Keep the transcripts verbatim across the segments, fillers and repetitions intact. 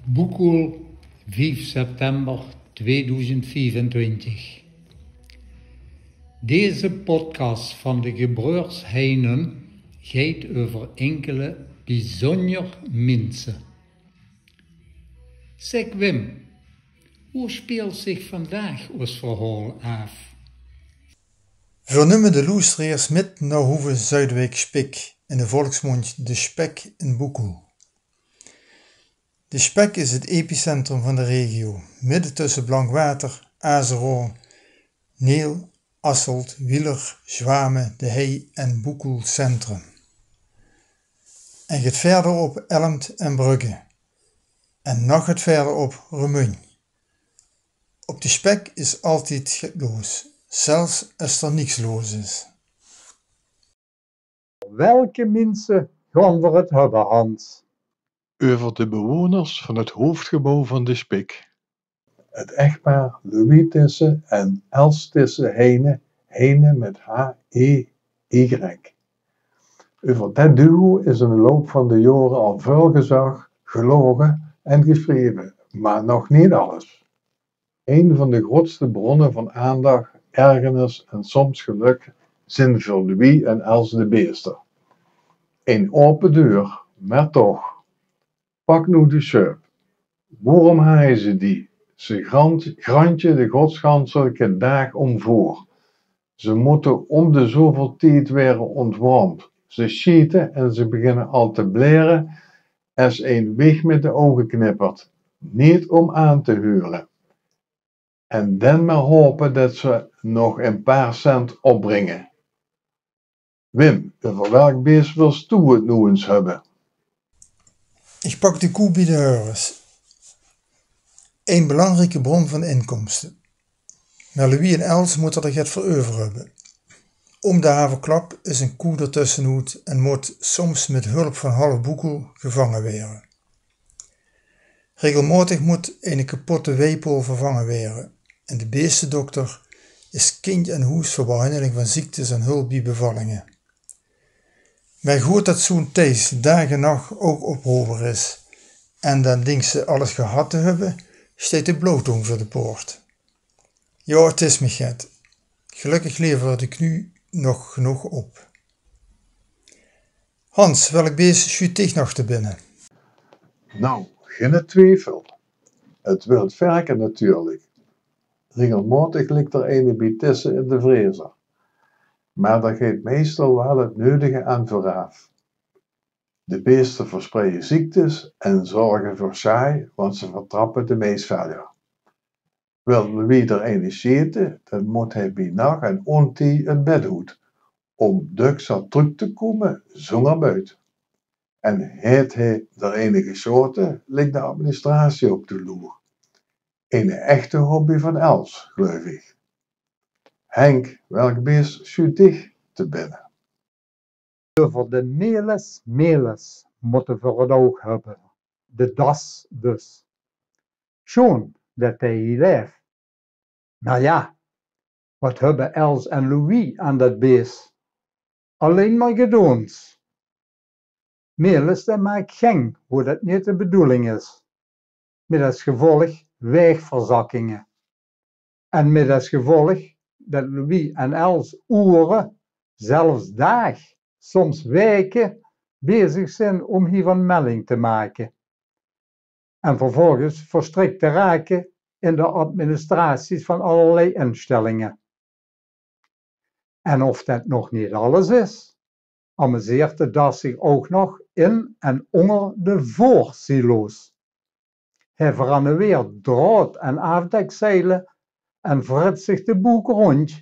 Boekoel, vief september tweeduizend viefentwintig. Deze podcast van de gebreurs Heijnen geit euver inkele biezunjer minse. Zèk Wim, wie speelt zich vandaag ós verhaol aaf? Veer numme de loesteraars mit nao Hoeve Zuidwijk Spik, in de volksmóndj de Spek in Boekoel. De Spek is het epicentrum van de regio, midde tösse Blankwater, Azerot, Neel, Asselt, Wieler, Zwame, De Hei en Boekoel centrum. En get verder op Elmpt en Brugge. En nog get verder op Remunj. Op de Spek is altied get loos, zelfs es d'r niks loos is. Welke minse gaon v'r het höbbe, Hans? Euver de bewoners van het hoofdgebouw van de Spik. Het echtpaar Louis Tisse en Els Tisse Heijnen, Heijnen met H E Y. Euver det duo is in de loup van de jaore al väöl gezag, gelaoge en gesjreve, maar nog neet alles. Ein van de groetste brónne van aandach, ergernis en soms gelök zeen veur Louis en Els de beester. Ein aope deur, mer toch. Pak noe de sjäöp. Waorom haje ze die? Ze grant-, grantje de godsganselike daag óm veur. Ze mótte óm de zoväöl tied waere óntwurmd. Ze sjiete en ze beginne al te blaere es ein wieg mit de ouge knippert. Neet óm aan te hure. En dan mer haope det ze nog ein paar cent opbringe. Wim, euver welk bees wils doe het noe ins höbbe? Ich pak de koe bie de heures. Ein belangrieke bron van inkomste. Mer Louis en Els mótte d'r get veur euver höbbe. Óm de haverklap is ein koe d'r tössenoet en mót soms mit hulp van half Boekoel gevange waere. Regelmaotig mót eine kapotte weipool vervange waere en de beestedokter is kindj aan hoes veur behanjeling van ziektes en hulp bie bevallinge. Mer good det zoe'n Thijs daag en nach ouch oproper is en dan dinks se alles gehad te höbbe, steit de blauwtóng veur de poort. Jao, het is mich get. Gelökkig levere de knu nog genóg op. Hans, welk bees sjuut dich nog te binne? Nou, geine twiefel. Het wild verke natuurlik. Regelmaotig ligk d'r eine bie Tisse in de vrezer. Mer dao geit meistal waal het neudige aan veuraaf. De beeste verspreie ziektes en zörge veur sjaaj, want ze vertrappe de meisveljer. Wilt Louis d'r eine sjete, dan mót hae bie nach en óntied het bed oet, óm dökser trök te kómme zónger buit. En haet hae d'r eine gesjaote, ligk de administratie op de loer. Eine echte hobby van Els, gleuf ich. Henk, welk bees sjuut dich te binne? Euver de Melis Melis mótte v'r het ouch höbbe. De das dus. Sjoon det hae hie laef. Mer jao, waat höbbe Els en Louis aan det bees? Allein mer gedoons. Melis, dae maak geng, wo det neet de bedoeling is. Mit es gevolg waegverzakkinge. En mit es gevolg det Louis en Els oere, zelfs daag, soms waeke bezig zeen óm hievan melding te make. En vervolges verstrik te rake in de administraties van allerlei instellinge. En of det nog neet alles is, amuseert de das zich ouch nog in en ónger de veursilo's. Hae verannuweert draod- en aafdekzeile en vrit zich de boek róndj.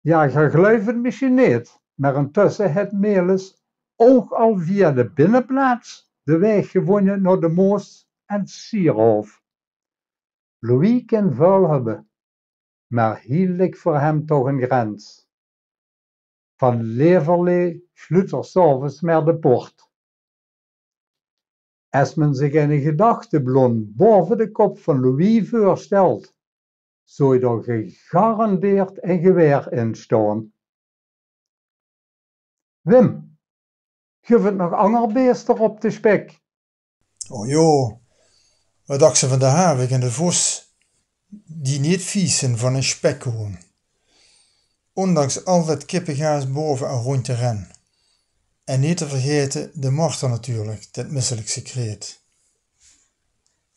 Jao, geer gluif het mesjien neet, mer intösse haet Melis ouch al via de binneplaats de waeg gevónje nao de Moos- en Sierhaof. Louis kin väöl höbbe, mer hie ligk veur häöm toch ein grens. Van leverlee sluut 'r 's aoves mer de poort. Es me zich eine gedachteblom baove de kop van Louis veurstelt, zów d'r gegarandeerd ein gewaer in staon. Wim, guf het nog anger beester op de Spek? O jao, Wat dachs se van de havik en de vos, die neet vies zeen van 'ne spekhoon? Ondanks al dat kippegaas bove en rond de ren. En neet te vergaete de marter natuurlik, dat misselik secreet.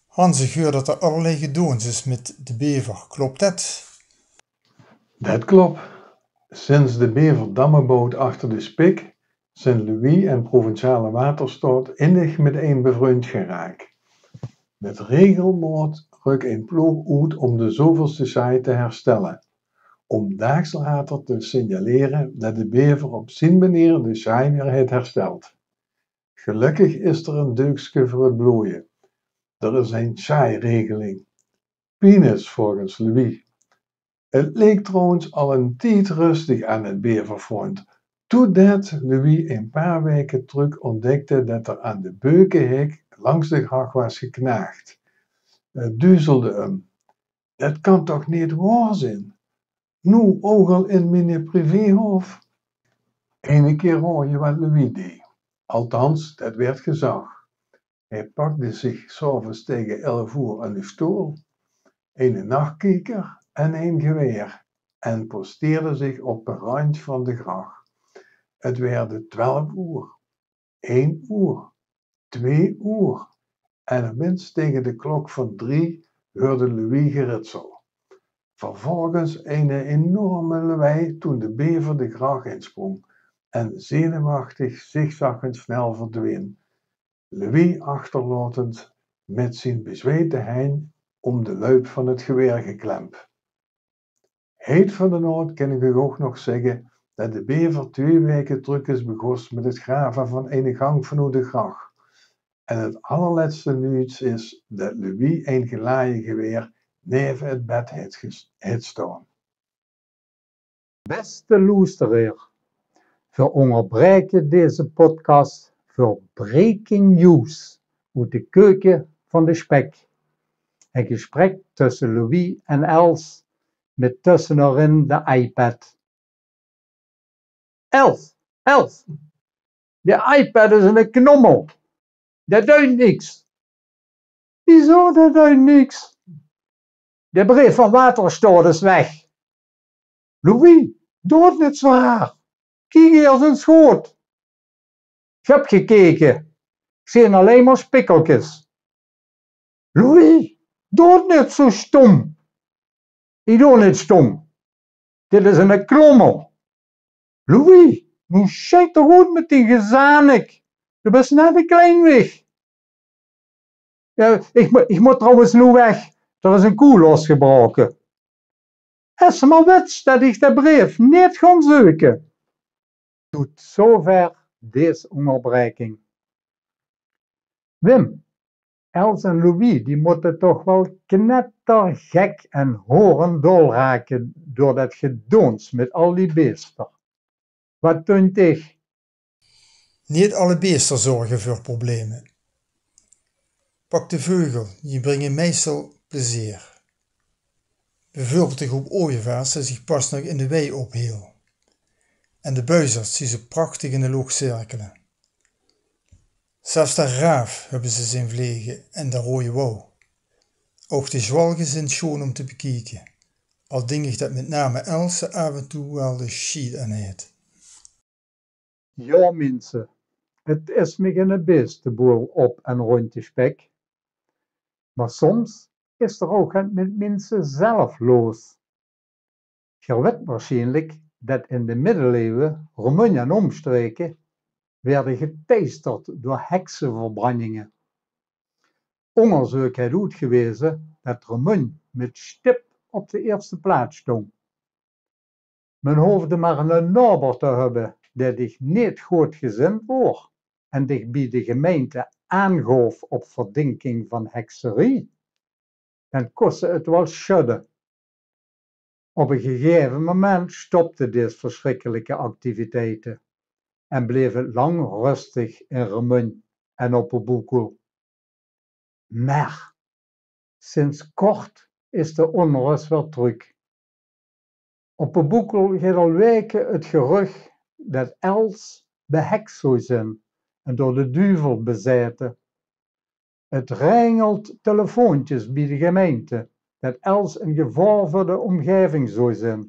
Hans, ich heur dat d'r allerlei gedoons is mit de bever, klop dat? Det klop. Sinds de bever damme bouwt achter de Spik, zeen Louis en Provinciale Waterstaat innig mitein bevreundj geraak. Mit regelmaot ruk ein ploog oet om de zoveelste sjaai te herstelle, om daags later te signalere det de bever op zien meneer de sjaai weer haet hersteld. Gelökkig is d'r ein deukske veur 't bloeie. D'r is ein sjaairegeling. Peanuts volgens Louis. 't Leek trouwens al ein tied rustig aan 't beverfront, toedet Louis ein paar waeke trök ontdekde det d'r aan de beukehek langs de grach waas geknaagd. 't Duzelde 'm. Det kan toch neet waor zeen? Noe ouch al in miene privéhof? Eine kier raoje wat Louis dee. Althans, det waerd gezag. Hae pakde zich 's aoves taenge elf oer eine sjtool, eine nachkieker en ein gewaer en posteerde zich op de randj van de grach. 't Waerde twelf oer, ein oer, twee oer en op ins taenge de klok van drie heurde Louis geritsel. Vervolgens ein enorm lewei toen de bever de grach insprong en zenuwechtig zigzaggend snel verdween, Louis achterlaotend mit zien bezweete henj óm de luip van 't gewaer geklemp. Heit van de naod kin ich uch ouch nog zègke det de bever twee waeke trök is begós mit 't grave van eine gank vanoet de grach. En 't allerlètste nuuts is det Louis ein gelaje gewaer naeve 't bèd haet ges-, haet staon. Bèste loesteraer, veer óngerbraeke deze podcast veur breaking news oet de keuke van de Spek. E gesprek tösse Louis en Els mit tössenerin de iPad. Els, Els, de iPad is 'ne knommel. Det deit niks. Wieso, det deit niks? De breef van Waterstaat is weg. Louis, doot neet zo raar. Kiek eers ins good. Ich höb gekeke. Ich zeen allein mer spikkelkes. Louis, doot neet zo stóm. Ich doon neet stóm. Dit is 'ne knommel. Louis, noe sjei toch oet mit dien gezanik. Doe bès net 'ne kleinwich. Jao, ich mo-, ich mót trouwens noe weg. D'r is 'n koe losgebraoke. Es se mer wèts det ich de breef neet gaon zeuke. Toet zover dees óngerbraeking. Wim, Els en Louis, die mótte toch waal knettergek en horendol rake door det gedoons mit al die beester. Waat dunk dich? Neet alle beester zörge veur probleme. Pak de veugel, die bringe meistal plezeer. Beveurbeeld de groep ooievaars die zich pas nog in de wei ophiel. En de buizerd, die zo prachtig in de loch cirkele. Zelfs de raaf höbbe ze zeen vlege en de roeje wouw. Ouch de zwalge zeen sjoon óm te bekieke, al dink ich det mit name Els aaf en toe waal de sjiet aan haet. Jao, minse, 't is mich 'ne beesteboel op en róndj de Spek. Mer soms is d'r ouch get mit minse zelf loos. Geer wèt waarsjienlik det in de middeleeuwe Remunj en ómstreke waerde geteisterd door hekseverbranjinge. Óngerzeuk haet oetgeweze det Remunj mit stip op de ierste plaats stóng. Men hoofde mer 'ne naober te höbbe dae dich neet goodgezind woor en dich bie de gemeinte aangoof op verdinking van hekserie, dan kós se 't waal sjudde. Op e gegaeve moment stopde dees versjrikkelike activiteite en bleef 't lang rustig in Remunj en Op de Boekoel. Mer sinds kort is de ónrös weer trök. Op de Boekoel geit al waeke 't geruch det Els beheks zou zeen en door de duvel bezaete. 't Raengelt telefoontjes bie de gemeinte det Els ein gevaor veur de ómgaeving zou zeen.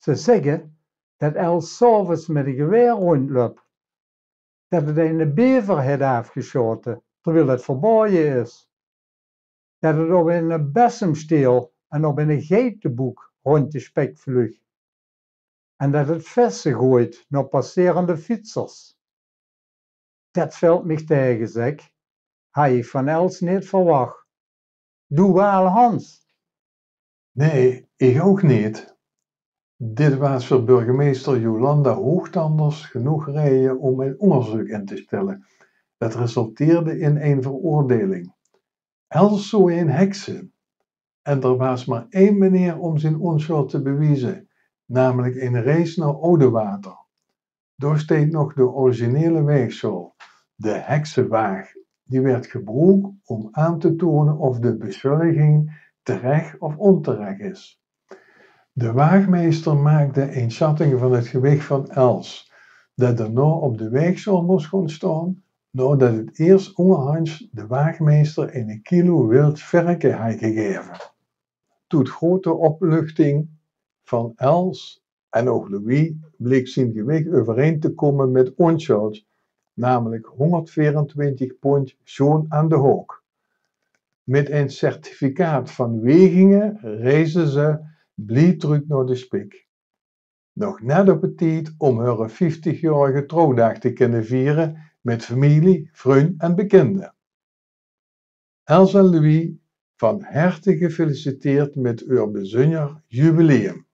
Ze zègke det Els 's aoves mit ein gewaer róndjlöp, det 't eine bever haet aafgesjaote terwiel det verbaoje is, det 't op eine bessemsteel en op eine geiteboek róndj de spek vluug en det 't vesse goeit nao passerende fietsers. Det vèlt mich taege, zèk. Haw ich van Els neet verwach. Doe waal, Hans? Nae, ich ouch neet. Dit waas veur burgemeister Jolanda Hoogtanders genóg raeje óm ein óngerzeuk in te stèlle. Det resulteerde in ein veroordeling. Els zou ein heks zeen. En d'r waas mer ein meneer óm zien ónsjöld te bewieze, namelik ein reis nao Oudewater. Dao steit nog de originele waegsjaol, de heksewaag. Die waert gebroek óm aan te toeëne of de besjuldiging terech of ónterech is. De waagmeister maakde ein sjatting van 't gewich van Els, det daonao op de waegsjaol mós gaon staon, naodet 't iers óngerhands de waagmeister ein kilo wild verke haw gegaeve. Tot grote opluchting van Els en ouch Louis bleek zien gewich euverein te kómme mit ónsjöld, namelik hóngerdveerentwintig póndj sjoon aan de haok. Mit ein certificaat van weginge reisde ze blie trök nao de spek. Nog net op tied óm häöre vieftigjaorige trouwdaag te kinne viere mit femilie, vrunj en bekinde. Els en Louis, van herte gefeliciteerd mit eur bezunjer jubileum.